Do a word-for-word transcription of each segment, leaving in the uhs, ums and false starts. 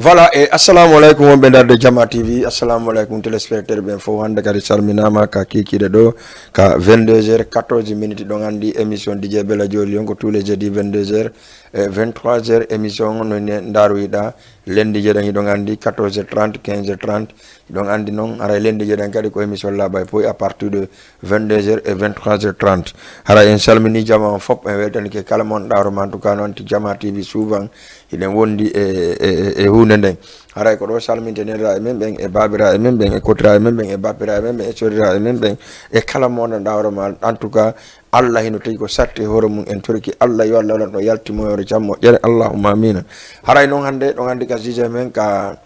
Voilà, e assalamu aleykum wonɓe darde Jama T V, assalamu aleykum téléspectateur ɓen fof. Hannde kadi salminaama ka kiikiiɗe ɗo, ka vingt-deux heures quatorze minutes. Ɗon anndi émission D J Bella Joli on ko tous les jeudis vingt-deux heures e vingt-trois heures, émission on no ne ndaaroyiɗa. Lundi jeɗen hiɗon anndi quatorze heures trente, quinze heures trente. Hiɗon anndi noon haray lundi jeɗen kadi ko émission laaɓa e poy à partir de vingt-deux heures et vingt-trois heures trente. Haray en salmini jama on fof, en weltanike kala mon ɗawro ma. En tout cas noon ti Jama T V souvent hiɗen wondi e, e, e, e huunde nden. Haray ko ɗo salminte neɗɗa e men ɓen, e baabira e men ɓen, e kotira e men ɓen, e bappira e men ɓen, e sorira e men ɓen, e kala mo ɗawro ma. En tout cas, Allah hino tigi ko satti e hoore mum, en toriki Allah yo Allah waɗan ɗo yalti mo e hoore jam moƴƴere. Allahumma amina. Haray noon hannde ɗon anndi ka sujet men, ka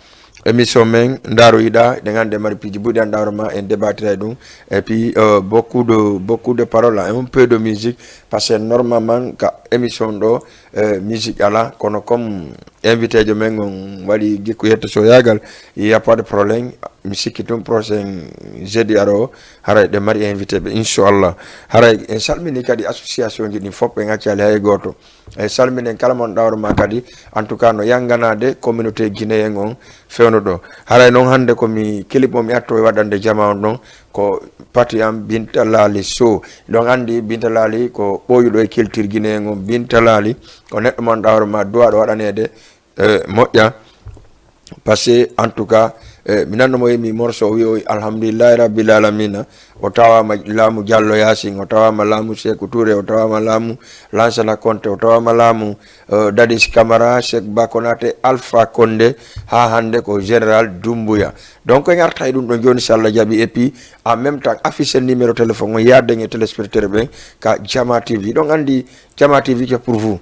émission men ndaaroyiɗa, ɗen anndi e mari piiji buɗi an ɗawro ma, en débatira e ɗum. Et puis euh, beaucoup de beaucoup de paroles, un peu de musique, parce que normalement ka émission ɗo euh, musique ala, kono comme invité jo men on waɗi gikku yetto soyagal, il y a pas de problème. Mi sikki tun prochain jeudi aro haray ɗe mari invité ɓe, inchallah. Haray en salmini kadi association ji ɗin fof, en accali hay gooto. E salminen kala mon ɗawro ma kadi, en tout cas no yanganade communauté guinéen on fewndo ɗo. Haray noon hannde ko mi clip mo mi atto e waɗande jama on ɗon, ko pati am Binta Laali Sow. Ɗon anndi Binta Laali ko ɓooyuɗo e culture guinéen on. Binta Laali ko neɗɗo mon ɗawro ma duwaɗo waɗanede e moƴƴa. Parce que en tout cas eh, mi nanno mo yimi morso o wi o alhamdulillahi rabbil alamina. O tawama laamu Diallo Yasin, o tawama laamu Seku Touré, o tawama laamu Lansana Konte, o tawama laamu euh, Dadis Camara, Cheikh Bakonate, Alpha Konde, ha hannde ko général Dumbuya. Donc en arta e ɗum ɗo joni so Allah jaɓi. Et puis en même temps affiche numéro téléphone o yaden e téléspectateur ɓen ka Jama T V. Ɗon anndi Jama T V c'est pour vous.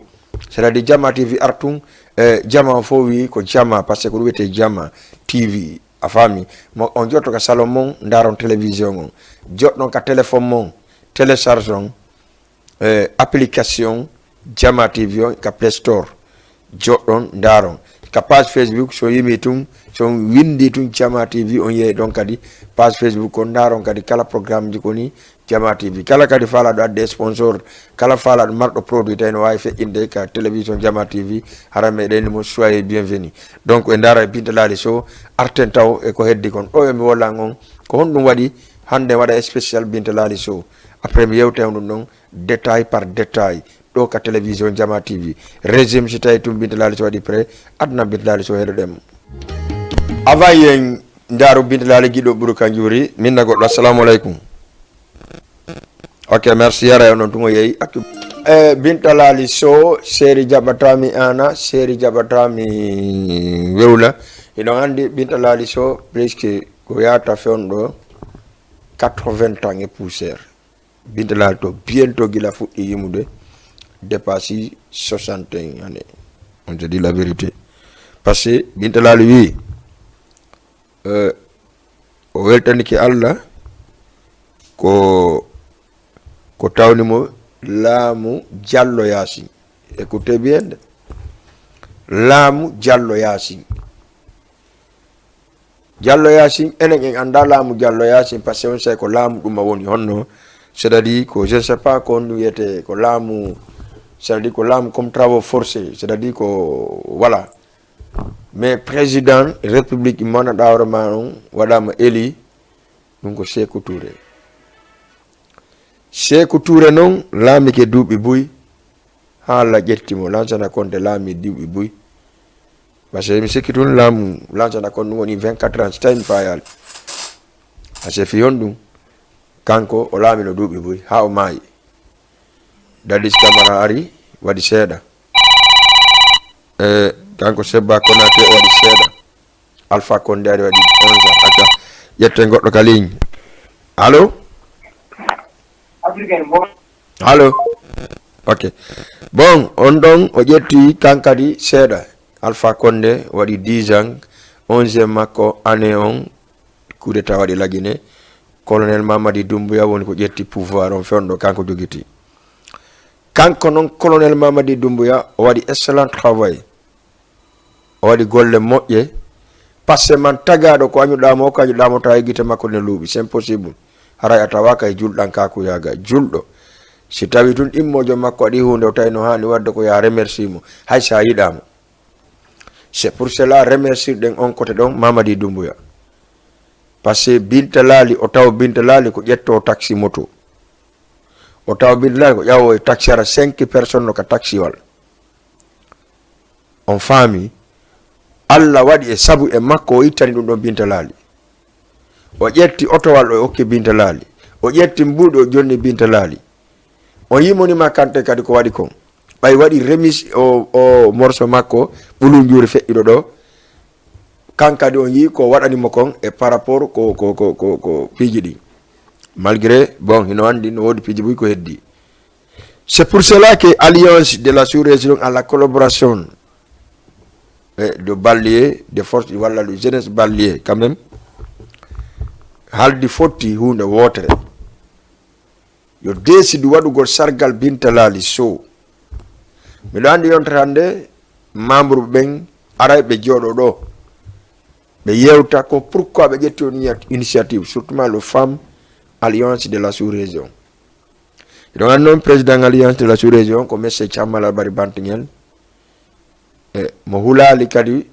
C'est-à-dire Jama T V artum, eh, jama o fof wi ko jama, parce que ko ɗum wiyete Jama T V. A faami? Mo on jotto ka salon mon, ndaron télévision on. Joɗɗon ka téléphone mon, télécharge on eh, application Jama T V on ka Play Store. Joɗɗon ndaron ka page Facebook, so yimi tun, so windi tun Jama T V, on yehi ɗon kadi page Facebook on, ndaron kadi kala programme ji koni Jama T V. Kala kadi faalaɗo adde sponsor, kala faalaɗo marɗo produit tawi no wawi feƴƴinde ka télévision Jama T V, hara meɗen mo soyez bienvenue. Donc e ndara e Binta Laali Sow, arten taw e ko heddi kon. Ɗo e mi wollan on ko honɗum waɗi hannde waɗa spécial Binta Laali Sow. Après mi yewta e on ɗum ɗon détail par détail ɗo ka télévision Jama T V. Régime si tawi tun Binta Laali Sow waɗi prêt, aduna Binta Laali Sow heɗoɗen mo. Avant yen ndaaru Binta Laali giɗo ɓuru ka njuuri, min na goɗɗo. Assalamu aleykum. Ok, merci. Yara e onon tun o yehi. Accu. Eh, Binta Laali Sow, seri jaɓatami ana, seri jaɓatami wewla. Hiɗon anndi Binta Laali Sow, presque ko yata fewndo quatre-vingts ans e poussière. Binta Laali to bientôt gila fuɗɗi yimude dépassé soixante et un années. On se dit la vérité. Parce que Binta Laali wi euh, o weltanike Allah ko ko tawni mo laamu Diallo Yasin. Écoutez bien de. Laamu Diallo Yasin. Diallo Yasin, enen en annda laamu Diallo Yasin, parce que on sait ko laamu ɗum a woni honno. C'est-à-dire ko, je ne sais pas ko honno wiyete, ko laamu, c'est-à-dire ko laamu comme travaux forcés, c'est-à-dire ko, voilà. Mais président république manaɗa hoore ma on waɗama élu, ɗum ko Seeku Touré. Seeku Touré noon laamike duuɓi buy, haa Allah ƴetti mo, Lansana Konte laami duuɓi buy. Parce que mi sikki tun laamu Lansana Konte ɗum woni vingt-quatre ans, si tawi mi faayaali. Parce que fii honɗum? Kanko o laamino duuɓi buy, haa o maayi. Dadis Camara ari, waɗi seeɗa. E kanko Sebba Konate o waɗi seeɗa. Alpha Konde ari waɗi onze ans. Acca, ƴetten goɗɗo ka ligne. Allo? Allo? Ok. Bon, on ɗon o ƴetti kan kadi seeɗa. Alpha Konde waɗi dix ans, onzième makko année on, coup d'état waɗi La Guinée. Colonel Mamadi Doumbouya woni ko ƴetti pouvoir on fewndo kanko jogiti. Kanko noon, Colonel Mamadi Doumbouya, o waɗi excellent travail. O waɗi golle moƴƴe. Parce que man tagaaɗo ko añuɗaa mo, ko añuɗaa mo tawa e gite makko ne luuɓi. C'est impossible. Haray a tawaaka e julɗankaaku yaaga. Julɗo, si tawi tun ɗimmoojo makko waɗi huunde, o tawi no haani waɗde ko, yo a remercie mo, hay so a yiɗaa mo. C'est pour cela remercier ɗen on côté ɗon Mamadi Doumbouya. Parce que Binta Laali, o taw Binta Laali ko ƴetto taxi moto. O taw Binta Laali ko ƴawo e taxi ara cinq personnes no ka taxiwal. On faami? Allah waɗi e sabu e makko o ittani ɗum ɗon Binta Laali. O ƴetti otowal o okki Binta Laali. O ƴetti mbuuɗi o jonni Binta Laali. On yimonima kante kadi ko waɗi kon. Ɓay waɗi remis o, o morso makko ɓulu njuuri feƴƴuɗo ɗo. Kan kadi on yii ko waɗani mo kon e par rapport ko, ko, ko, ko, ko piiji ɗi. Malgré, bon, hino andi no woodi piiji buy ko heddi. C'est pour cela que Alliance de la sous-région à la collaboration, eh, de banlieue, de force, walla de jeunesse banlieue, quand même, haldi fotti huunde wootere. Yo deesidu waɗugol sargal Binta Laali Sow. Miɗo andi yontere hannde, membre ɓen aray ɓe jooɗo ɗo. Ɓe yewta ko pourquoi ɓe ƴetti on ini-, initiative, surtout le Femme Alliance de la sous-région. Hiɗon anndi noon président Alliance de la sous-région ko monsieur Thiam Malal Bari Bantingel. E mo hulaali kadi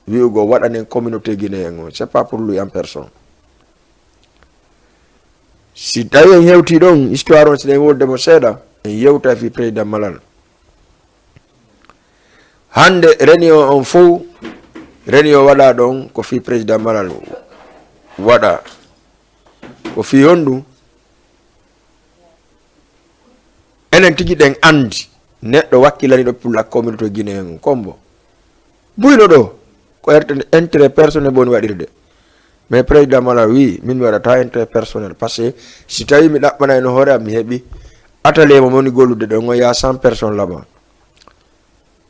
wi'ugo waɗanen communauté guinéen on. C'est pas pour lui en personne. Si tawi en hewti ɗon, histoire on si ɗen wolde mo seeɗa, en yewta fii président Malal. Hannde réunion on fow, réunion waɗa ɗon ko fii président Malal waɗa. Ko fii honɗum? Enen tigi ɗen anndi neɗɗo wakkilaniɗo pour la communauté guinéen on kombo. Buyno ɗo, ko erte-, intérêt personnel woni waɗirde. Mais président Malal wi, min mi waɗata intérêt personnel. Parce que si tawi mi ɗaɓɓanay no hoore am, mi heɓi atelier mo woni gollude ɗon, on ya cent personnes là-bas.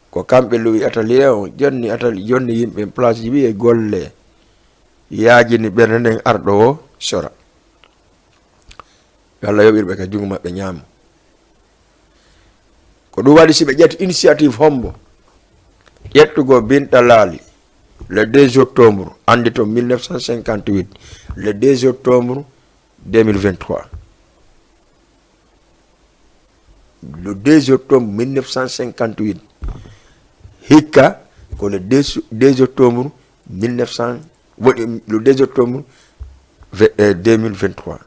Ko kamɓe luwi atelier on, jonni atelier, jonni yimɓe place ji wi'e golle. Yaajini ɓernde nden arɗo o sora. Yo Allah yoɓir ɓe ka junngo maɓɓe ñaamo. Ko ɗum waɗi si ɓe ƴetti initiative hombo ƴettugol Binta Laali le deux octobre, anndi to mille neuf cent cinquante-huit, le deux octobre deux mille vingt-trois. Le deux octobre mille neuf cent cinquante-huit. Hikka ko le deux, deux octobre mille neuf cents, woni le deux octobre ve-, eh, deux mille vingt-trois.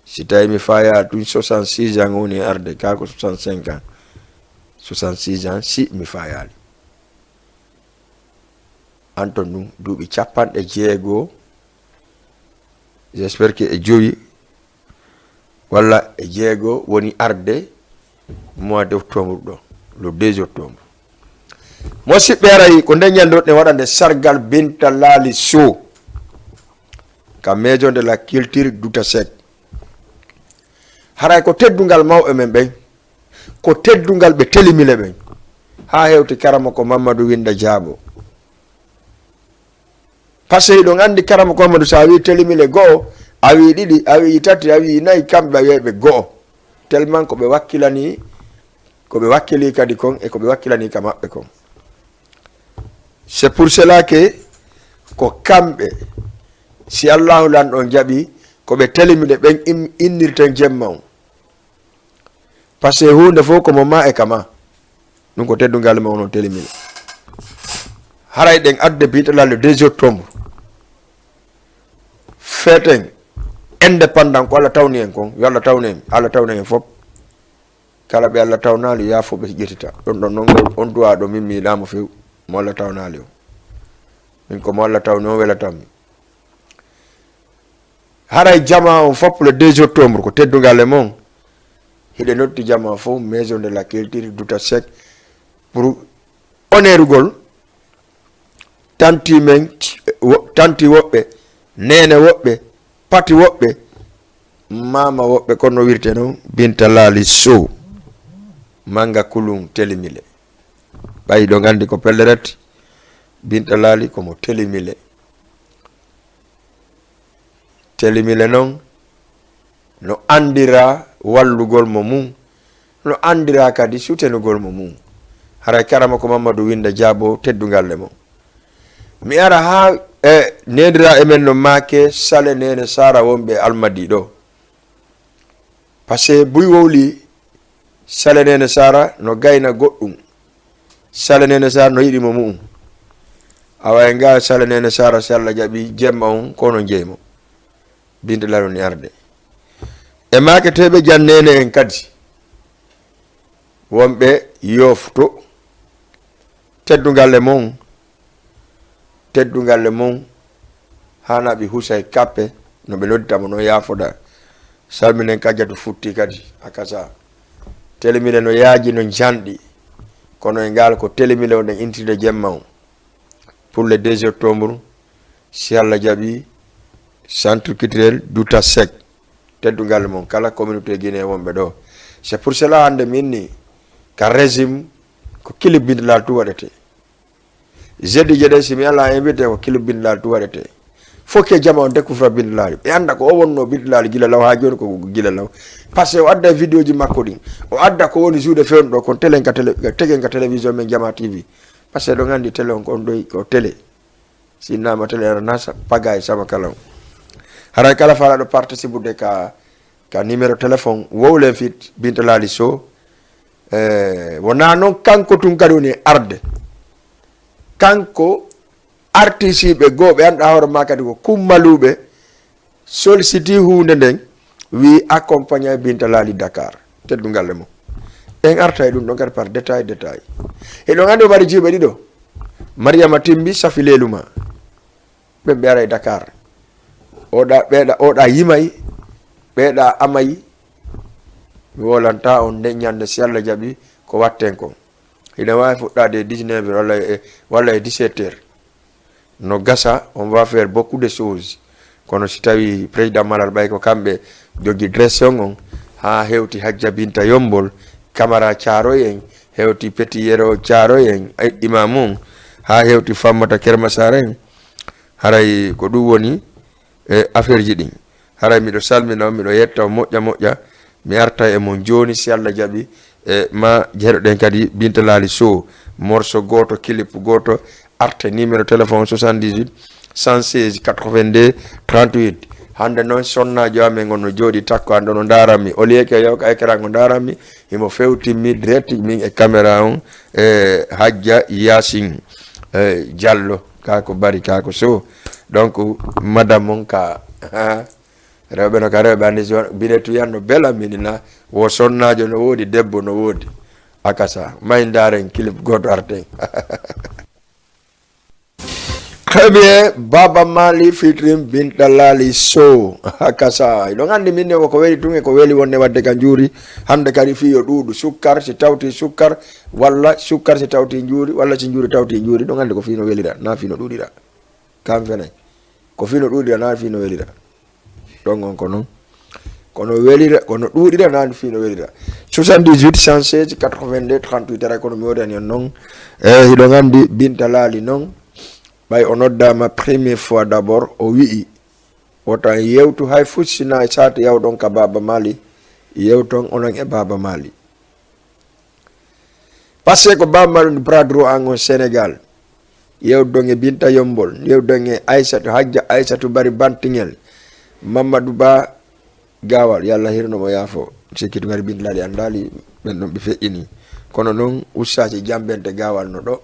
Si tawi mi faya tun soixante-six ans woni arde, ka ko soixante-cinq ans. Soixante-six ans, si mi fayali. Anton ɗum duuɓi capanɗe jeego, j'espère que e jowi walla e jeego woni arde mois de octobre ɗo, le deux octobre. Mosiɓɓe, aray ko nde ñalnde waɗande sargal Binta Laali Sow ka Maison de la Culture Douta Seck. Haray ko teddungal mawɓe men ɓen, ko teddungal ɓe telimile ɓen, haa hewti karama ko Mamadou Winda Diabo. Parce que hiɗon anndi karama ko Mamadou, so a wii telimile go'o, a wii ɗiɗi, a wii tati, a wii nayi, kamɓe a wiyay ɓe go'o. Tellement ko ɓe wakkilani, ko ɓe wakkili kadi kon e ko ɓe wakkilani ka maɓɓe kon. C'est pour cela que ko kamɓe, si Allahu Lanɗo on jaɓi, ko ɓe telimile ɓen im-, innirten jemma on. Parce que huunde fof ko mo ma e ka ma. Ɗum ko teddungal ma, onon telimile. Haray ɗen adde Binta Laali le deux octobre. Feeten indépendant ko Allah tawni en kon. Yo Allah tawni en. Allah tawni en fof. Kala ɓe Allah tawnaali, yo yaafo ɓe ƴettita. Ɗon ɗon noon, on duwaa ɗo min mi yiɗaamo few. Mo Allah tawnaali o. Min ko mo Allah tawni o welatammi. Haray jamaa on fof le deux octobre ko teddungal e mon. Hiɗe notti jamaa fof Maison de la Culture Douta Seck pour honorugol tanti men, wo-, tanti woɓɓe, neene woɓɓe, pati woɓɓe, maama woɓɓe, kono no wirte noon Binta Laali Sow, Manga Kulun Telimile. Ɓay ɗo nganndi ko pelleret, Binta Laali ko mo Telimile. Telimile noon no anndiraa wallugol mo mum, no anndiraa kadi sutenugol mo mum. Haray karama ko Mamadou Winda Jaabo teddungal e mo. Mi ara haa e neendiraa e men no maake Sale Neene Saara wonɓe Almadi ɗo. Parce que buy wowli Sale Neene Saara no gayna goɗɗum. Sale Neene Saara no yiɗi mo mu'um. Awa e ngaa Sala Neene Sara, si Allah jaɓi, jemma on, kono jeymo. Binta Laali woni arde. E maaketeeɓe Jan Neene en kadi. Wonɓe Yoof to. Teddungal e mon. Teddungal e mon. Haanaaɓe Husay Kappe, no ɓe nodditamo, no yaafoɗa. Salminen Kajjatu Futti kadi, a kasa. Telemile no yaaji, no janɗi. Kono e ngal ko telemile wonɗen intirde jemma on. Pour le deux octobre, si Allah jaɓi, Centre Culturel Douta Seck. Teddungal mon kala communauté Guinée wonɓe ɗo. C'est pour cela hannde min ni, ka régime, ko clip Binta Laali tu waɗete. Jeudi jeɗe, si mi ala invité, ko clip Binta Laali tu waɗete. Fof ke jama on découvre Binta Laali. Ɓe annda ko o wonno Binta Laali gila law haa jooni, ko gila law. Parce que o adda vidéo ji makko ɗin. O adda ko woni juuɗe fewndo ɗo, kon telen ka télé, tegen ka télévision men Jama T V. Parce que ɗon anndi télé on ko on ɗoy ko télé. Si innama télé ana nasa, paga e sama kala on. Haray kala faalaɗo participude ka, ka numéro téléphone, wowlen fit, Binta Laali Sow. Eh, wona noon kanko tun kadi woni arde. Kanko artisiiɓe goo ɓe annda hoore ma kadi ko kummaluuɓe, solsiti huunde nden, wi accompagné Binta Laali Dakar. Teddungal e mo. En arta e ɗum ɗon kadi par détail, détail. Eɗon anndi o mari jiiɓe ɗiɗo. Mariama Timbi, Safi Leeluma. Ɓen ɓe ara e Dakar. Oɗa, ɓeɗa, oɗa yimay, ɓeɗa amay. Mi wolanta on nden ñande si Allah jaɓi ko watten kon. Ina waawi fuɗɗaade e dix-neuf heures walla e, walla e dix-sept heures. No gasa, on va faire beaucoup de choses. Kono si tawi président Malal ɓay ko kamɓe jogi direction on, haa hewti Hajja Binta Yombol, Camara Thiaroye en, hewti Petit Yero Thiaroye en, ay, imam on, haa hewti Fammata Kermasar en, haray ko ɗum woni e affaire ji ɗin. Haray miɗo salmina on, miɗo yetta on moƴƴa moƴƴa. Mi arta e mon jooni, si Allah jaɓi, e ma jeeɗoɗen kadi Binta Laali Sow. Morceau gooto, clip gooto, arte numéro téléphone soixante-dix-huit, cent seize, quatre-vingt-deux, trente-huit. Hannde noon sonnaajo amen on no jooɗi takko an ɗo no ndaarammi. Au lieu que yo ka écran ko ndaarammi, himo fewtimmi direct min e caméra on, e Hajja Yaasin, e Diallo, ka ko Bari, ka ko Sow. Donc, madame on ka, ha, rewɓe no ka rewɓe anndi so binetu yan no bela minina, wo sonnaajo no woodi, debbo no woodi. Akasa, may ndaaren clip gooto arten. Très bien, Baba Mali featuring Binta Laali Sow. Akasa, iɗon anndi min ne ko weli tun e ko weli wonde wadde ka njuuri. Hannde kadi fii yo ɗuuɗu sukkar, si tawti sukkar, walla sukkar si tawti njuuri, walla si njuuri tawti njuuri. Iɗon anndi ko fii no welira, na fii no ɗuuɗira. Kam fenay. Ko fii no ɗuuɗira, na fii no welira. Ɗon on ko non. Kono welira, kono ɗuuɗira, na fii no welira. Soixante-dix-huit, cent seize, quatre-vingt-deux, trente-huit, ara kono mi woodani on non. E, hiɗon anndi Binta Laali non. Ɓay o noddaama première fois d'abord, o wi'i, wota en yewtu hay fus si na e saate yawɗon ka Baaba Mali, yewton onon e Baaba Mali. Parce que ko Baaba Mali woni bras droit an on Sénégal. Yewdon e Binta Yombol, yewdon e Aysatu, Hajja Aysatu Bari Bantiŋel, Mamadou Ba Gawal, yo Allah hirno mo yaafo. Sikki to ngari Binta Laali anndaali ɓen ɗon ɓe feƴƴini. Kono non ustaasi Jambente Gawal no ɗo.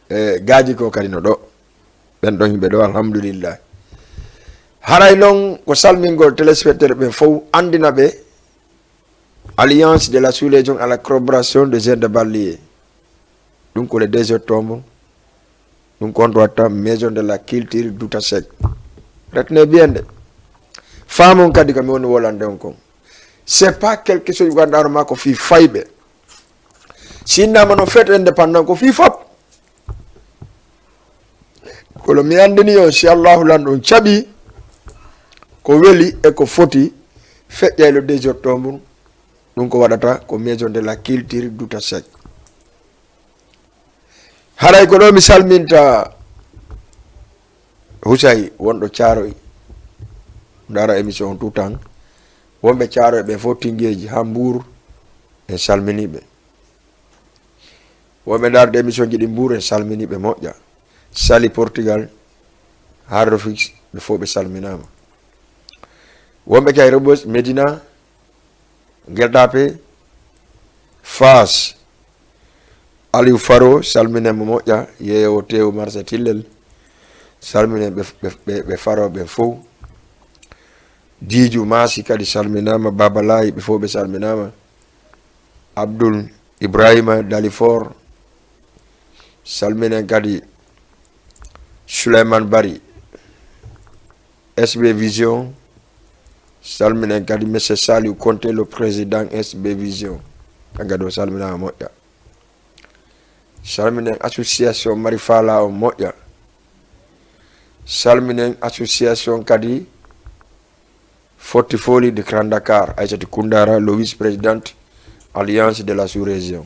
E gaaji ko kadi no ɗo. Ɓen ɗon yimɓe ɗo, alhamdulillah. Haray non ko salmingol téléspectateur ɓen fow, anndina ɓe Alliance de la sous-région à la collaboration de jeunes de banlieue. Ɗum ko le deux octobre. Ɗum ko on to watta Maison de la Culture Douta Seck. Retenez bien de. Faamon kadi ko mi woni wolande on kon. C'est pas quelque chose ko ganduɗa ma ko fii fayɓe. Si innama no fête indépendant ko fii fop. Kono mi anndini on, si Allahu Lanɗo on jaɓi ko weli e ko foti, feƴƴay le deux octobre, ɗum ko waɗata ko Maison de la Culture Douta Seck. Haray ko ɗo mi salminta Husay wonɗo Caaroy, ndaara émission on tout temps. Wonɓe Caaroy ɓe fof, Tingeeji haa Mbuur, en salminii ɓe. Wonɓe ndaarde émission ji ɗi Mbuur, en salminii ɓe moƴƴa. Sali Portugal, Hardofix, ɓe fof ɓe salminaama. Wonɓe kay Rebeuss, Médina, Gueule Tapée, Fass, Aliou Faro, salminen mo moƴƴa, yeeyowo teewu marché Tillel. Salminen ɓe, ɓe, ɓe, ɓe Faro ɓen fow. Diiju Maasi kadi salminaama, Baba Laay, ɓe fow ɓe salminaama. Abdul Ibrahima Dalifor, salminen kadi Souleymane Bari, S B Vision, salminen kadi Monsieur Saliou Konté, le président S B Vision. Kanko kadi o salminaama moƴƴa. Salminen association Mari Fala o moƴƴa. Salminen association kadi Fortifoli de Grand Dakar, Aïssatou Koundara, le vice-présidente Alliance de la sous-région.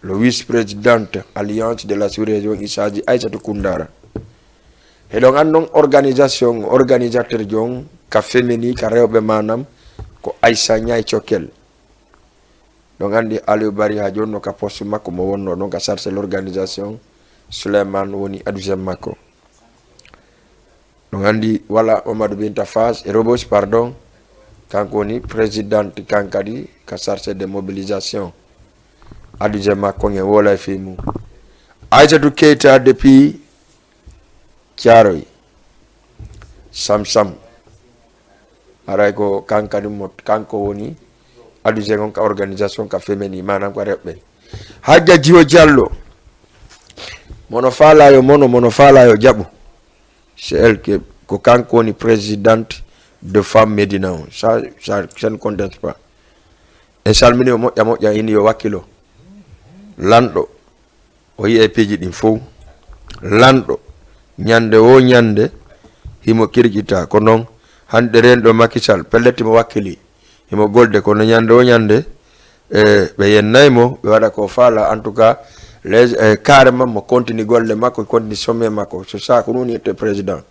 Le vice-présidente Alliance de la sous-région, il s'agit Aïssatou Koundara. Eɗon anndi on organisation, organisateur jon, ka femeni, ka rewɓe manam, ko Aïssa Ñaay Cokkel. Ɗon anndi Aliou Bari haa jooni no ka poste makko mo wonno ɗon ka chargé l'organisation, Souleymane woni adjoint makko. Ɗon anndi wala Mamadou Binta Fass e Rebeuss, pardon, kanko woni présidente kan kadi ka chargé de mobilisation. Adjoint makko ngen wola e fii mum. Aïssatou Keita depuis Thiaroye, Sam Sam. Haray ko kan kadi mo, kanko woni adjoint on ka organisation ka femeni, manam ka rewɓe. Hajja Jiwo Diallo, mono faala yo mono, mono faala yo jaɓu. C'est elle que, ko kanko woni présidente de Femme Médina on. Ça, ça, ça ne conteste pas. En salmini o moƴƴa moƴƴa, ini yo wakkilo. Lanɗo, o yi'e piiji ɗin fow. Lanɗo, ñande wo ñande, himo kirƴita. Ko non, hande rendo Macky Sall, pellet mo wakkili. Himo golde, kono ñande wo ñande, e, ɓe yennay mo, ɓe waɗa ko faala. En tout cas, les, e, carrément mo continue golle makko, continue sommet makko. C'est ça, ko ɗum woni yetto président.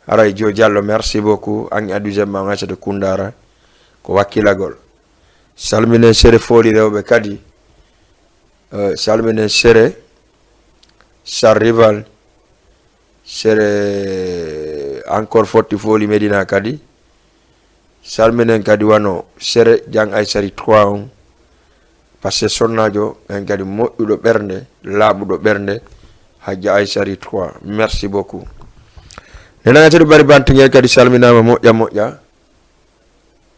Haray Joe Diallo, merci beaucoup. An e adjoint ma, Aïssatou Koundara, ko wakkilagol. Salminen sere fooli rewɓe kadi. Eh, salminen sere Sar Rival, sere encore Fortifoli Médina kadi. Salminen kadi wano sere Jang Aysari trois on. Parce que sonnaajo en kadi moƴƴuɗo ɓernde, laaɓuɗo ɓernde, Hajja Aysari trois. Merci beaucoup. Nena tati bari bantu ngel kadi salminaama moƴƴa moƴƴa.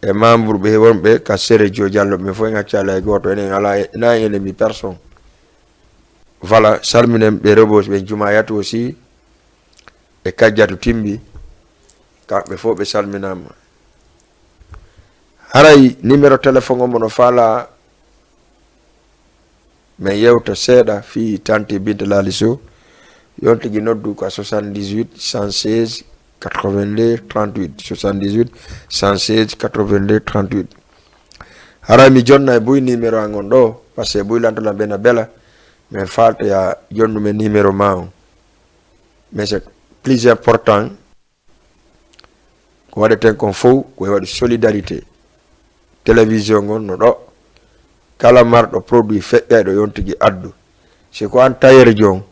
E membre ɓe wonɓe ka sere Joe Diallo, ɓe fof en accala e gooto, enen ala e, na en ennemi personne. Voilà, salminen ɓe Rebeuss, ɓe Jumayatu aussi, e Kajjatu Timbi, kamɓe fof ɓe salminaama. Haray numéro téléphone on mo no faala men yewta seeɗa fii Tante Binta Laali Sow. Yon tigi noddu ko soixante-dix-huit, cent seize, quatre-vingt-deux, trente-huit, soixante-dix-huit, cent seize, quatre-vingt-deux, trente-huit. Haray mi jonna e buy numéro an on ɗo, parce que buy lantolan ɓe na bela, men faalta ya jonnu men numéro ma on. Mais c'est plus important. Ko waɗeten kon fow, ko e waɗi solidarité. Télévision ngon no ɗo. Kala marɗo produit feƴƴayɗo yon tigi addu. Si ko an tailleur jo on,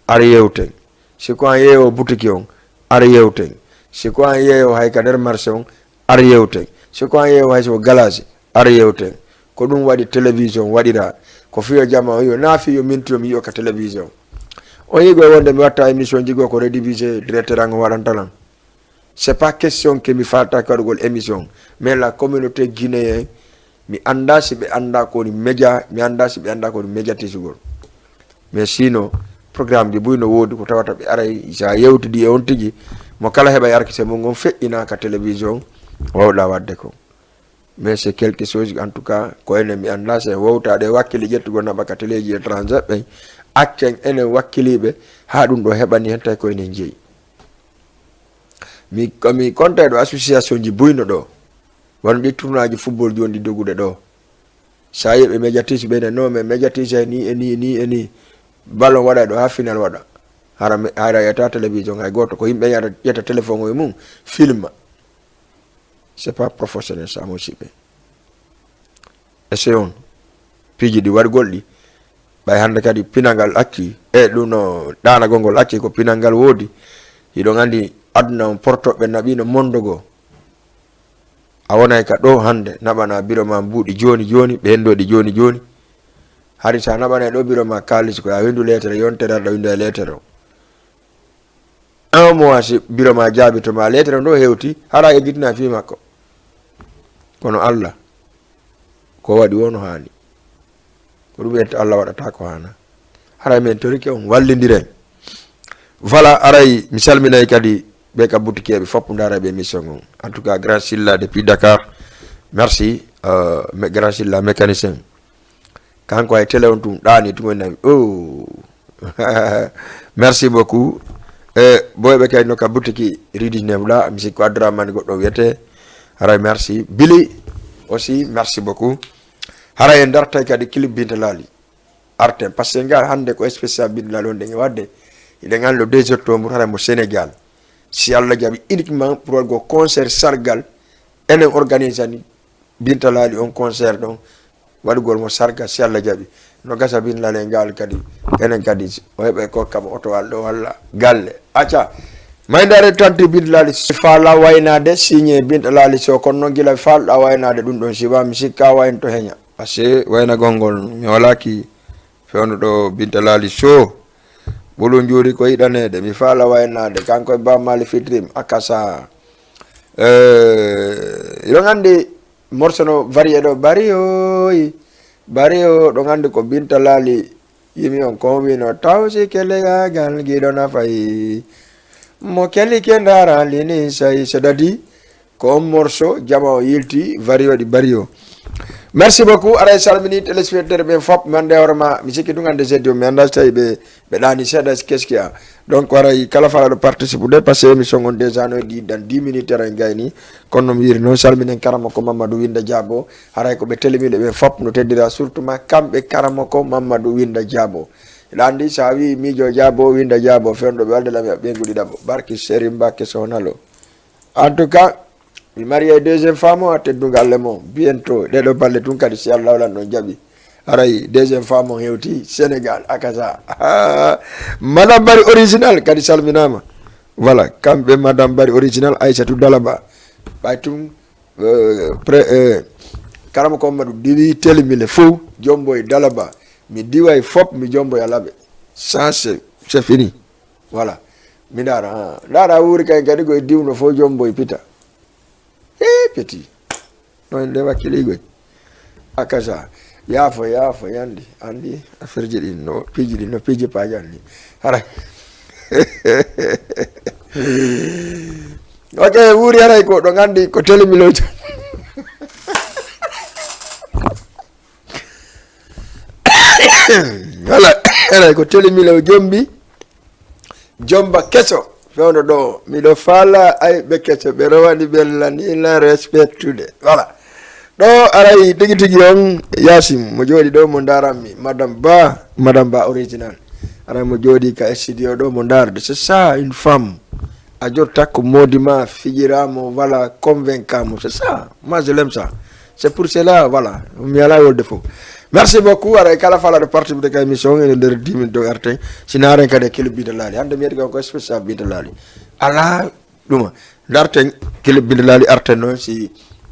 ar yewten. Si ko an yeeyo boutique on, ar yewten. Si ko an yeeyo hay ka nder marché on, ar yewten. Si ko an yeeyo hay so ko galasi, ar yewten. Ko ɗum waɗi télévision waɗira. Ko fiyo jama on yiyo, na fiyo minti yo mi yiyo ka télévision. On yigo wonde mi watta émission jigo ko redivisé directeur an o waɗanta lan. C'est pas question que mi faaltaake waɗugol émission, mais la communauté guinéen, mi anndaa si ɓe anndaa ko woni média, mi anndaa si ɓe anndaa ko woni médiatisugol. Mais sinon, programme ji buy no woodi ko tawata ɓe aray, sa yewtidi e on tigi, mo kala heɓa yarkise mum on feƴƴina ka télévision, wawɗa waɗde ko. Mais c'est quelque chose, en tout cas, ko enen mi anndaa si en wowtaade e wakkili ƴettugol naɓa ka teleeji étranger ɓen, accen enen wakkiliiɓe haa ɗum ɗo heɓani hen tawi ko enen jeyi. Mi, ko mi konta e ɗo association ji buyno ɗo, wano ɗi tournoi ji football jooni ɗi doguɗe ɗo. Sa yi'e ɓe médiatise ɓe ne, non, mais médiatise ni e ni, ni e ni. Ballon waɗa ɗo haa final waɗa. Hara me-, hara yetta télévision hay gooto, ko yimɓe yata, yetta téléphone e mum, filma. C'est pas professionnel ça, musiɓɓe. Essayons. Piiji ɗi waɗugol ɗi. Ɓay hannde kadi pinal ngal acci. E ɗum no ɗaanagol ngol acci ko pinal ngal woodi. Hiɗon anndi aduna on portoɓe naɓino mondo goo. A wonay ka ɗo hannde, naɓana biro ma mbuuɗi jooni jooni, ɓe hendoɗi jooni jooni. Hari sa naɓanay ɗo biro ma kaalis ko ya windu leetere yontere aɗa winda e leetere o. Un mois si biro ma jaabito ma leetere o ɗo hewti, hara eggitina fii makko. Kono Allah, ko waɗi woo no haani. Ko ɗum en to Allah waɗata ko haana. Haray men torike on wallindiren. Voilà, aray mi salminay kadi ɓe ka butikeeɓe fof ndaara ɓe émission on. En tout cas, Grand Silla depuis Dakar. Merci, euh, me Grand Silla mécanicien. Kanko ay télé on tun ɗaani tun en nami. Oh. Merci beaucoup. E boyɓe kay no ka butiki Rue dix-neuf la, mi sikko Abdourahmane goɗɗo wiyete. Haray merci. Billy aussi, merci beaucoup. Haray en dartay kadi clip Binta Laali. Arten, parce que ngal hannde ko spécial Binta Laali on ɗen e waɗde. Hiɗen anndi le deux octobre haray mo Sénégal. Si Allah jaɓi uniquement pour waɗgo concert sargal, enen organisani Binta Laali on concert ɗon, waɗugol mo sargal si Allah jaɓi. No gasa Binta Laali e ngal kadi, enen kadi o heɓa e kokka mo otowal ɗo walla galle. Acca, mayndaare tanti Binta Laali so faala waynaade, signé Binta Laali so, kono noon gila faalɗa waynaade ɗum ɗon, si wa mi sikka wayno to heña. Parce que waynagol ngol mi walaaki fewndo ɗo Binta Laali so. Ɓolu njuuri ko yiɗaneede, mi faala waynaade, kanko e Ba Mali fitrim, akasa. Eh, iɗon anndi morceau no varié ɗo, bari oy, bari o, ɗon anndi ko Binta Laali yimi on kon wino, taw si keleyagal giɗo na fayi. Mo keli ke ndara lini sayi, c'est-à-dire, ko on morceau, jama o yilti, vario ɗi bario. Merci beaucoup, aray salmini téléspectateur ɓen fop, mi annde hoore ma, mi sikki tun annde jeudi o, mi annda so tawi ɓe, ɓe ɗaani seeɗa, qu'est-ce qu'il y a? Donc, aray kala falaɗo participe de, parce que émission on déjà no e ɗi, dans dix minutes aray gayni, kono no mi wiiri noon, salminen Karamoko Mamadou Winda Diabo, haray ko ɓe telemile ɓen fop no teddira, surtout ma kamɓe Karamoko Mamadou Winda Diabo. Hiɗa anndi, so a wii miijo Diabo, Winda Diabo, fewndo ɓe walde lam e ɓeyngu ɗiɗaɓo, barki Serigne Mbacké Sohnalo. En tout cas, mi mari e deuxième femme o, a teddungal le mo, bientôt, ɗeɗo balle tun kadi, si Allah walan ɗon jaɓi. Aray, deuxième femme o hewti, Sénégal, akasa. Madame Bari original, kadi salminama. Voilà, kamɓe Madame Bari original, Aissatou Dalaba. Ɓay tun, euh, pré-, euh, Karamoko Mamadou diwi telemile fof, Jombo e Dalaba. Mi diway fop, mi Jombo e Alaɓe. Ça, c'est, c'est fini. Voilà. Mi ndaara, ah. Ndaara wuuri kay kadi ko e diwno fof Jombo e pita. Eh, petit. No en ndewa kiligoy. Akasa. Yaafo, yaafo, yandi. Andi, affaire ji ɗin no, piiji ɗin no, piiji paaji anni. Hara. Ok, wuuri haray ko, ɗo nganndi ko telemile o. Voilà, haray ko telemile o jombi. Jomba keso, fewndo ɗo. Miɗo faala ayɓe keso, ɓe rowani ɓella ni la respectude. Voilà. Ɗo aray tigi tigi on, Yasim, mo jooɗi ɗo mo ndaran mi. Madame Ba, Madame Ba original. Aray mo jooɗi ka studio ɗo mo ndarde. C'est ça, une femme. A jotta ko modi ma, fijira mo, voilà, convaincant mo. C'est ça. Moi, je l'aime ça. C'est pour cela, voilà. Mi ala wolde fof. Merci beaucoup. Aray kala falaɗo participe ka émission, ene nder dix minutes ɗo arten. Si naaren kadi e clip Binta Laali. Hannde mi yettii ko spécial Binta Laali. Ala ɗuma. Ndarten clip Binta Laali arten noon si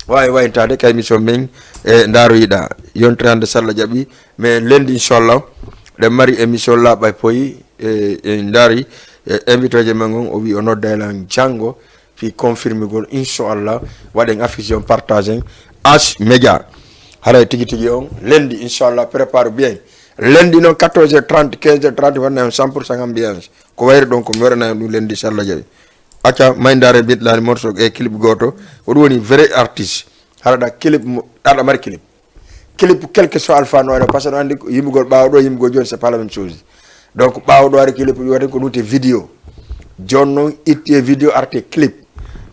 waawi waytaade ka émission men e ndaaroyiɗa. Yontere hannde so Allah jaɓi, mais lundi inchallah, ɗen mari émission laaɓa e poyi, e, e ndaari, e invité je men on, o wi o nodda e lan janngo, fii confirmigol, inchallah, waɗen affiche on, partage en, H Média. Haray tigi tigi on, lundi, inchallah, prépare bien. Lundi noon, quatorze heures trente, quinze heures trente, waɗna on cent pour cent ambiance. Ko wayri ɗon, ko mi waɗana on ɗum lundi, so Allah jaɓi. Acca, may ndaare Binta Laali morceau e clip gooto. Ko ɗum woni vrai artiste. Haɗa clip mo, aɗa mari clip. Clip, quel que soit alpha no waɗa, parce que no anndi ko yimɓugol ɓaawo ɗo, yimɓugol jooni, c'est pas la même chose. Donc, ɓaawo ɗo ari clip, waɗi ko ɗum te vidéo. Jooni noon, itti e vidéo, arte clip.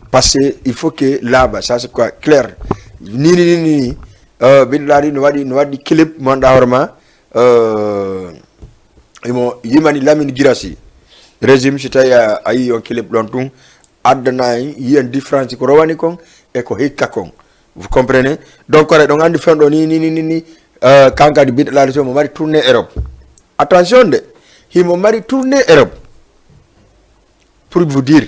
Parce que il faut que laaɓa, ça c'est quoi, clair. Ni, ni, ni, ni, ni. Euh, Binta Laali no waɗi, no waɗi clip, mo anndaa hoore ma, euh, imo yimani Lamine Girassi. Régime, si tawi a, a yii on clip ɗon tun, addana en, yiyen différence ko rowani kon e ko hikka kon. Vous comprenez? Donc, aray ɗon anndi fewndo ni, ni, ni, ni, ni, euh, kan kadi Binta Laali so mo mari tournée Europe. Attention de, himo mari tournée Europe. Pour vous dire.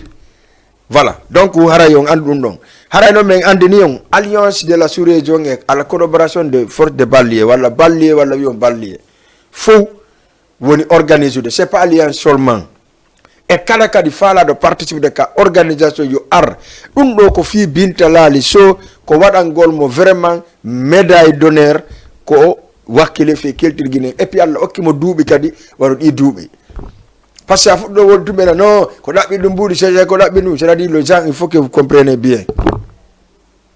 Voilà. Donc, haray on anndi ɗum ɗon. Haray noon men anndini on, alliance de la sous-région et à la collaboration de force de banlieue, walla banlieue, walla wiyon banlieue. fof woni organisude, c'est pas alliance seulement. E kala kadi faalaaɗo participude ka organisation yo ar. Ɗum ɗo ko fii Binta Laali Soh, ko waɗangol mo vraiment médaille d'honneur, ko wakkile fii keltirgine. Et puis Allah okki mo duuɓi kadi, waɗo ɗi duuɓi. Parce que a fuɗɗo won tumena, non, ko ɗaɓɓi ɗum mbuuɗi, c'est ko ɗaɓɓi ɗum, c'est-à-dire les gens, il faut que vous compreniez bien.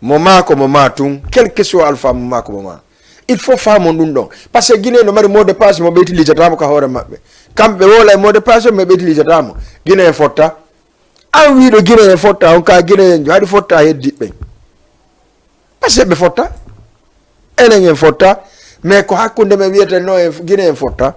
Mo maa ko mo maa tun, quel que soit alpha, mo maa ko mo maa. Il faut faamon ɗum ɗon. Parce que Guinée no mari mot de passe mo ɓe utilisata mo ka hoore maɓɓe. Kamɓe woola e mot de passe, mais ɓe utilisata mo. Guinée en fotta. An wiiɗo Guinée en fotta, on ka Guinée en haɗi fotta heddiɓɓe. Parce que ɓe fotta. Enen en fotta. Mais ko hakkunde men wiyete no en Guinée en fotta.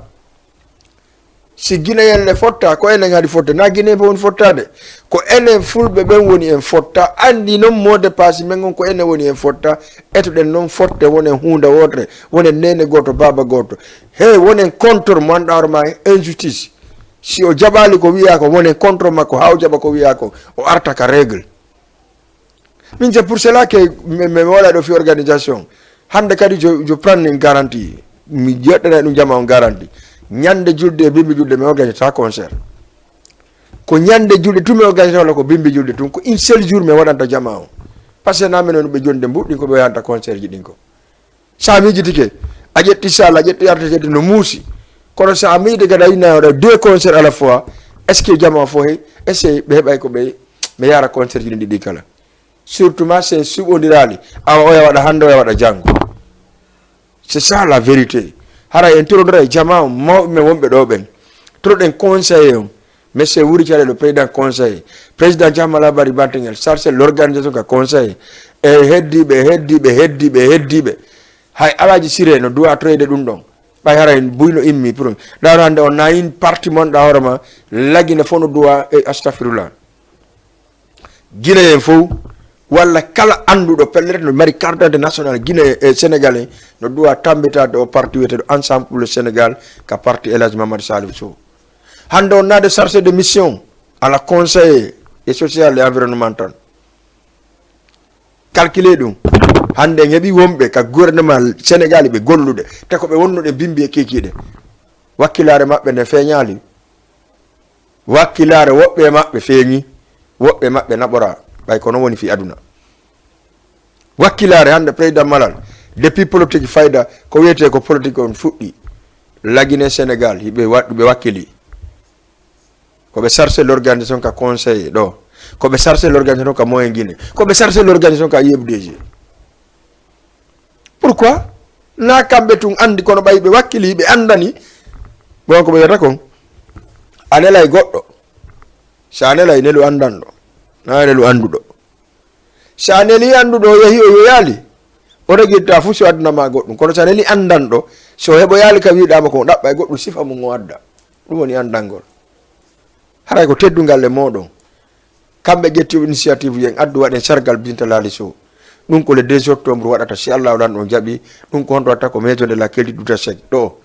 Si Guinéen le fotta, ko enen haɗi fotta. Na Guinée fof woni fottaade. Ko enen fulɓe ɓen woni en fotta. Anndi non mot de passe men on ko enen woni en fotta. Etuɗen non fotte wonen huunde wootere. Wonen neene gooto, baaba gooto. Hey, wonen contre mo annduɗaa hoore maa injustice. Si o jaɓaali ko wiyaa ko, wonen contre makko haa o jaɓa ko wiyaa ko. O arta ka règle. Min, c'est pour cela que mi, mi woola ɗo fii organisation. Hannde kadi, je, je prends une garantie. Mi joɗɗanay ɗum jama on garantie. Ñande julde e bimbi julde, mi organisata concert. Ko ñande julde tun mi organisata, walla ko bimbi julde tun. Ko un seul jour mi waɗanta jama on. Parce que na minen ɓe jonde mbuɗɗin ko ɓe wayanta concert ji ɗin ko. Sa miijitike, a ƴetti salle, a ƴetti artiste, a ƴetti no muusi. Kono sa miijii kadi a yinna waɗa deux concerts à la fois, est-ce que jama fof hey, est-ce que ɓe heɓay ko ɓe, ɓe yaara concert ji ɗin ɗiɗi kala? Surtout ma si en suɓondiraali, awa oya waɗa hannde, oya waɗa janngo. C'est ça la vérité. Hara en torodoray jama on, mawɓe men wonɓe ɗo ɓen. Toroɗen conseiller on. Monsieur Wuri Thiaré, le président conseil, président Thiamala Bari Bantingel, chargé l'organisation ka conseil, e heddiɓe, heddiɓe, heddiɓe, heddiɓe. Hay Alaaji Siré no duwa toyde ɗum ɗon. Ɓay hara en buyno immi pour ɗaano hannde on nayin parti mon ɗa hoore ma, lagine fof no duwa e astafirullah. Guinéen fof, walla kala annduɗo pellet no mari carte d'identité nationale Guinée e Sénégalais, no duwa tambitade o parti wiyeteɗo Ensemble pour le Sénégal, ka parti El Hadj Mamadou Salif Sow. Hannde on naade chargé de mission à la conseiller et social et environnemental. Calculez ɗum. Hannde en heɓi wonɓe ka gouvernement Sénégal ɓe gollude, te ko ɓe wonnude bimbi e kiikiiɗe. Wakkilaare maɓɓe nde feeñaali. Wakkilaare woɓɓe e maɓɓe feeñi, woɓɓe e maɓɓe naɓora, ɓay ko non woni fii aduna. Wakkilaare hannde président Malal, depuis politique fayda, ko wiyetee ko politique on fuɗɗi. Lagine Sénégal, hiɓe waɗ-, ɓe wakkili. Ko ɓe chargé l'organisation ka conseiller ɗo. Ko ɓe chargé l'organisation ka moyen Guinée. Ko ɓe chargé l'organisation ka U F D G. Pourquoi? Na kamɓe tun anndi, kono ɓay ɓe wakkili, ɓe anndani. Bon, ko ɓe wiyata kon, a nelay goɗɗo. Sa nelay, nelu anndanɗo. Na nelu annduɗo. Sa neli annduɗo, o yehi, o yoyaali. O regirta fu si o addana ma goɗɗum. Kono sa neli anndanɗo, so heɓoyaali ka wiɗaama kon, ɗaɓɓa e goɗɗum sifa mum o adda. Ɗum woni anndangol. Haray ko teddungal e mooɗon. Kamɓe ƴetti initiative yen addu waɗen sargal Binta Laali Sow. Ɗum ko le deux octobre waɗata, si Allah lan on jaɓi. Ɗum ko honto watta ko Maison de la Culture Douta Seck ɗo.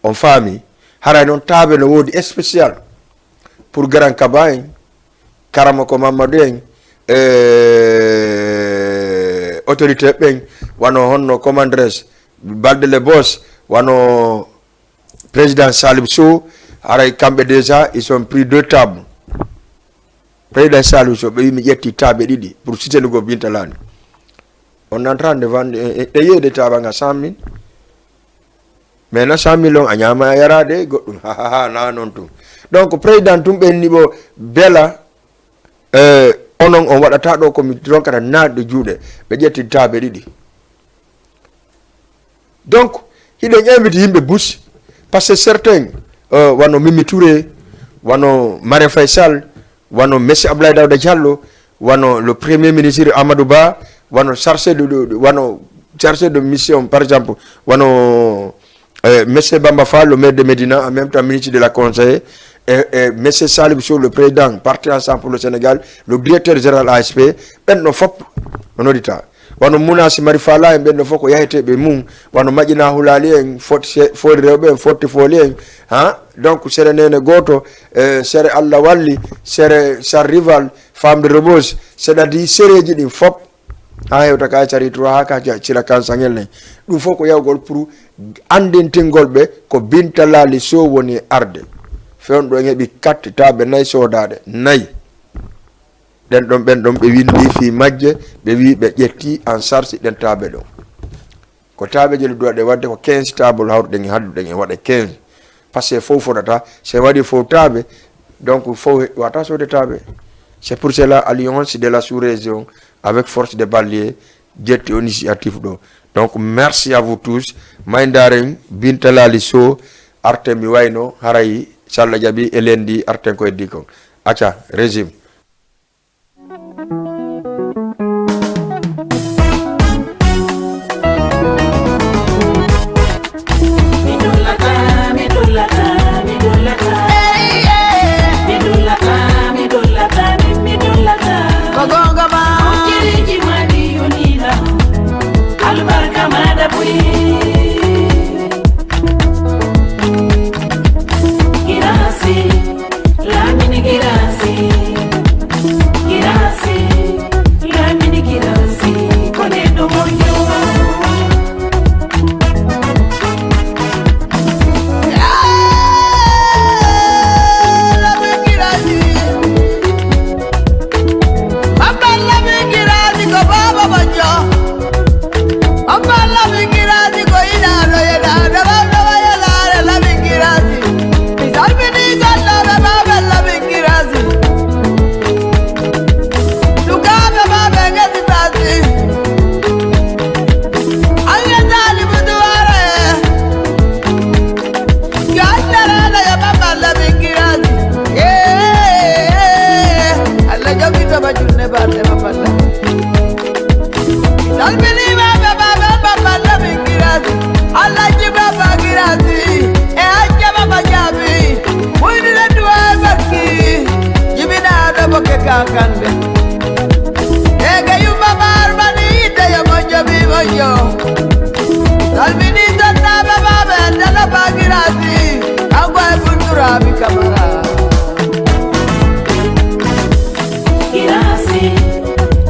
On faami? Haray noon taabe no woodi spécial pour Grand Kaba en, Karamoko Mamadou en, e autorité ɓen, wano honno commandres Balde le Boss, wano président Salib Sow, haray kamɓe déjà, ils sont pris deux tables. Président Salib Sow, ɓe wi mi ƴetti taabe ɗiɗi pour soutenir go Binta Laali. On est en train de vendre, e, e, e yeeyde taaba nga cent mille. Mais na cent mille on a ñaama a yaraade goɗɗum. Ha, ha, ha, na noon tun. Donc, président tun ɓen ni ɓo bela, eh, onon on waɗata ɗo ko mi ronkata naatde juuɗe. Ɓe ƴetti taabe ɗiɗi. Donc, hiɗen invite yimɓe bus, parce que certains, euh, wano Mimi Touré, wano Marème Faye Sall, wano Monsieur Abdoulaye Daouda Diallo, wano le premier ministre Amadou Ba, wano chargé de, de, de, wano chargé de mission, par exemple, wano, euh, Monsieur Bamba Fall, le maire de Médina, en même temps ministre de la Conseil, et, et Monsieur Salib Sow, le président Parti Ensemble pour le Sénégal, le directeur général A S P, ɓen no fop no nodita. Wano Muna Simari Fala en, ɓen ɗo fof ko yaheteeɓe mum, wano Maƴina Hulali en, Foti Se-, Fori Rewɓe en, Fotti Foli en, ha? Donc, sere Nene Gooto, eh, sere Allah Walli, sere Sar Rival, Femme de Rebeuss, c'est-à-dire sereeji ɗin fop, ha hewta ka Sari Trois, ha ka Sira Kan Sangel en. Ɗum fof ko yawgol pour Anndintingol ɓe ko Binta Laali Sow woni e arde. Fewndo en heɓi kattitaaɓe nayi soodaaɗe, nayi. Ɗen ɗon, ɓen ɗon ɓe winndi fii majje, ɓe wii ɓe ƴetti en charge ɗen taaɓe ɗon. Ko taaɓe je le droit de wadde ko quinze table hawruɗen e hadduɗen e waɗa quinze. Parce que fof fodata, si en waɗi fof taaɓe, donc fof wata soode taaɓe. C'est pour cela Alliance de la sous-région avec Force des Banlieues ƴetti on initiative ɗo. Donc merci à vous tous. May ndaaren Binta Laali Sow, arten mi wayno, haray si Alla jaɓi e lundi arten ko heddi kon. Acca, régime. Ko goonga ma. Albarka maɗa buy. Girasi, Lamini Girasi, Girasi, Lamini Girasi, ko neɗɗo moƴƴo. Lamini Girasi, Papa Lamini Girasi ko baaba moƴƴo. Papa Lamini Girasi ko inaɗo yeɗaɗo, ɓamɗo wa yelaare Lamini Girasi. Mi salmini gollooɓe baaba Lamini Girasi. Sukaaɓe baaba ngesi basi. An yettaali buduwaare. Yo Allah reeno yo Papa Lamine Girasi. Eh, Allah jokkito ma junne barde Papa Lamine. Salminiima ɓe baaba Papa Lamine Girasi. Allah jiba ba Girasi. E hajja Papa Jaabi. Wuynude duwa e bakki. Jibinaaɗo bokke kakande. Ege yumma maar mani yitte yo moƴƴo mi moƴƴo. Salmini sonnaaɓe maaɓe Dala Bagirasi, kanko e Bulturaaɓe Kamara. Girasi,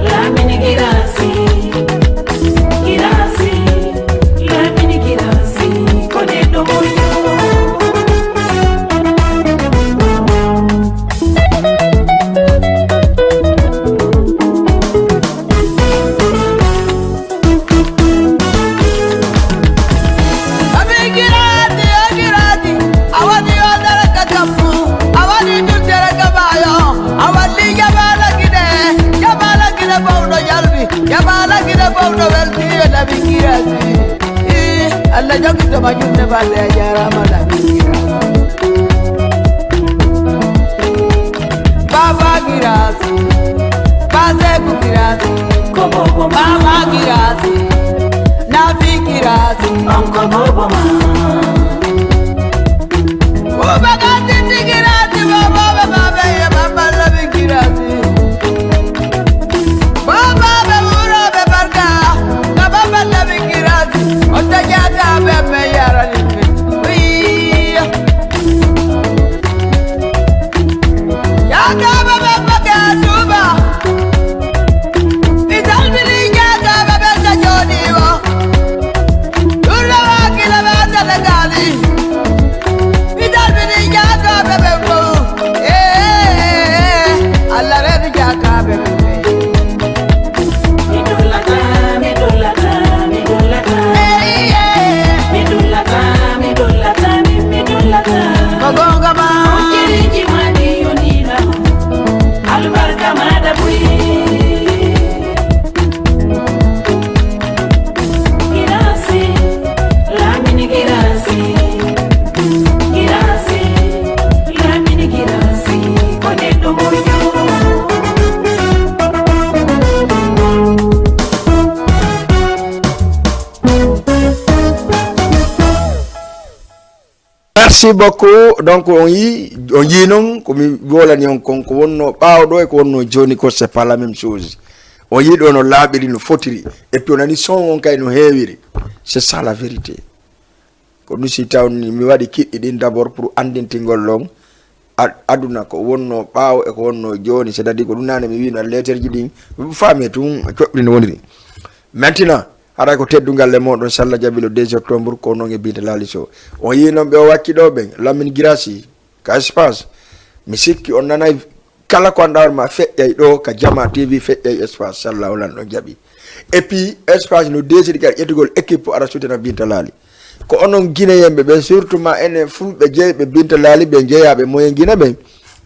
Lamini Girasi, Girasi, Lamini Girasi, ko neɗɗo moƴƴo. Abigirati, agirati, awadi odara kakambu, awadi dutera kabayo, awadi jabala gide, jabala gide bawdo jalbi, jabala gide bawdo welti, abigirati. Ih, Allah jokkito ma junne balle a jarama abigirati. Baba Girasi, Baseku Girasi, Kobobo Baba Girasi, Nafi Girasi, Onko Bobo ma. Ubagati Girasi, Baba Baba ya Baba Labi Girasi. Baba be wuro be barka, ka Baba Labi Girasi, Otaja ka be me yara ni. Ui. Yagaba baba gatuba. Italbini yagaba baba jodiwo. Dura wakila baba dalagali. Italbini yagaba baba. Eh, Allah redu yagaba baba. Mi dullata, mi dullata, mi dullata. Eh, eh. Mi dullata, mi dullata, mi, mi dullata. Ko goonga ma. Hojjiriji ma ɗi yonila. Albarka maɗa buy. Girasi, Lamini Girasi. Girasi, Lamini Girasi. Ko neɗɗo moƴƴo. Merci beaucoup. Donc, on yi, on yi non, ko mi wolani on kon, ko wonno ɓaawo ɗo e ko wonno joni ko, c'est pas la même chose. On yi ɗo no laaɓiri, no fotiri. Et puis on nani son on kay no heewiri. C'est ça la vérité. Ko ɗum si tawni mi waɗi kiɗɗi ɗin d'abord pour anndintingol ɗon ad-, aduna ko wonno ɓaawo e ko wonno joni. C'est-à-dire ko ɗum nane mi wino lettre ji ɗin, faami tun coɓɗi no woniri. Maintenant, Haray ko teddungal e moɗon, salla jaɓi le deux septembre, ko non e Binta Lali Sow. On yii non ɓe o wacci ɗo ɓen, Lamine Girassi, ka espace. Mi sikki on nanay kala ko anndaa on ma feƴƴay ɗo ka Jama T V, feƴƴay espace, salla o lan ɗon jaɓi. Et puis, espace no décide kadi ƴettugol équipe ara sutena Binta Lali. Ko onon Guinéen ɓe ɓen, surtout ma enen fulɓe jeyɓe Binta Lali ɓe jeyaaɓe moyen Guinée ɓen,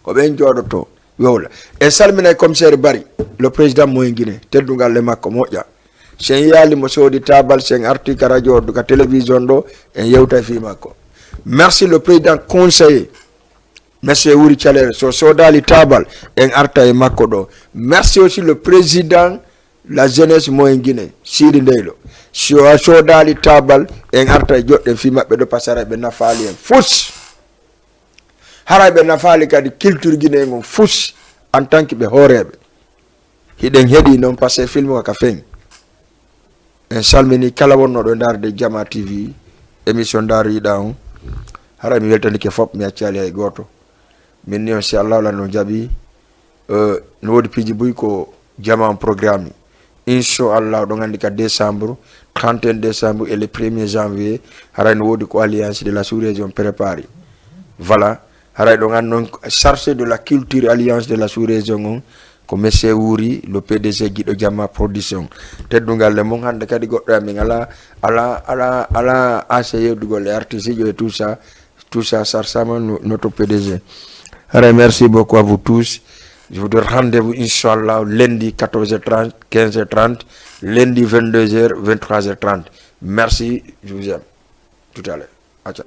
ko ɓen jooɗoto. Wowla. En salminay commissaire Bari, le président moyen Guinée, teddungal e makko moƴƴa. Sen yaali mo soodi taabal, sen arti ka radio, ka télévision ɗo, en yewta e fii makko. Merci le président conseiller, monsieur Wuri Calere, so soodali taabal, en arta e makko ɗo. Merci aussi le président la jeunesse moyen Guinée, Sidi Ndeylo. So a soodali taabal, en arta e joɗɗen fii maɓɓe ɗo, pasara ɓe nafaali en fus. Haray ɓe nafaali kadi culture Guinée ngon fus, en tant que ɓe hooreeɓe. Hiɗen heɗi non, parce que film ko ka fen. En salmini kala wonnoɗo e ndaarde Jama T V, émission ndaariɗa on. Haray mi weltanike fop, mi accali hay gooto. Min ni on, si Allah wala no jaɓi, eh, no woodi piiji buy ko Jama on programme. Inchallah, ɗon anndi ka décembre, trente et un décembre et le premier janvier, haray no woodi ko Alliance de la sous-région prépari. Voilà, haray ɗon anndi noon chargé de la culture Alliance de la sous-région on, ko monsieur Wuri, le P D G Giɗo Jama Production. Teddungal le mum, hannde kadi goɗɗo amin ala, ala, ala, ala assez yeddugol e artiste jo et tout ça, tout ça, sarsama no-, notre P D G. Haray, merci beaucoup à vous tous. Je vous donne rendez-vous, Inch'Allah, lundi quatorze heures trente, quinze heures trente, lundi vingt-deux heures, vingt-trois heures trente. Merci, je vous aime. Tout à l'heure. Aca.